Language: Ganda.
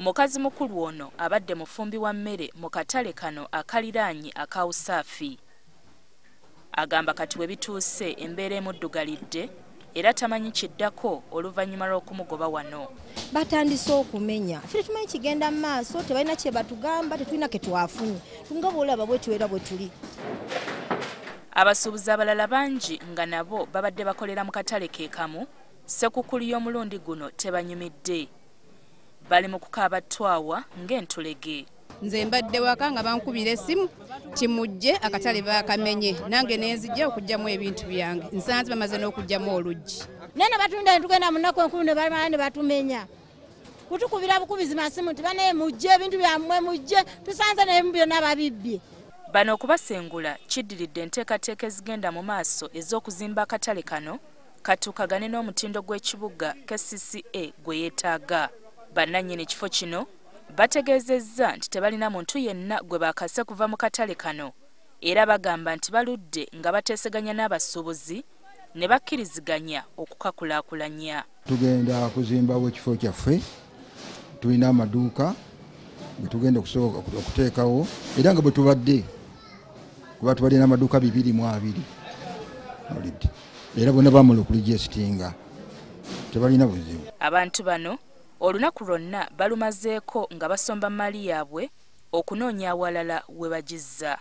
Mukazi mukulu ono abadde mufumbi wa mmere mu katale kano akaliraanye aka Usaafi. Agamba kati we bituuse embeera emuddugalidde era tamanyi kiddako oluvannyuma lw'okumugoba wano. Batandise okumenya. Ffe tumanyi kigenda mu maaso, tebalina kye batugamba, tetulina ke twafunye. Nga bw'olaba bwe tuwera bwe tuli. Abasuubuzi abalala bangi nga nabo babadde bakolera mu katale ke kamu, Ssekukkulu y'omulundi guno tebanyumidde. Bali mu kukaaba ttwawa ng'entulege. Nze mbadde waka nga bankubira essimu timujje akatale baakamenye, nange ne nzijja okuggyamu ebintu byange, nsanze bamaze n'okuggyamu oluggi. Naye ne batunda ne tugenda mu nnaku enkulu ne bamala ne batumenya. Kutukubira bukubizi masimu nti banaye mujje ebintu byammwe mujje, tusanze naye mu byonna babibbye. Bano okubasengula kiddiridde enteekateeka ezigenda mu maaso ez'okuzimba akatale kano katuukagane n'omutindo gw'ekibuga KCCA gwe yeetaaga. Bannannyini kifo kino bategeezezza nti tebalina muntu yenna gwe baakase kuva mu katale kano era bagamba nti baludde nga bateeseganya n'abasuubuzi ne bakkiriziganya okukakulaakulanya. Tugenda kuzimbawo ekifo kyaffe, tulina amaduuka ge tugenda okuteekawo era nga bwe tubadde kuba tubadde n'amaduuka 220 era bonna bamala okulijestinga, tebalina buzibu. Abantu bano olunaku lwonna balumazeeko nga basomba mmaali yaabwe okunoonya awalala we bagizza.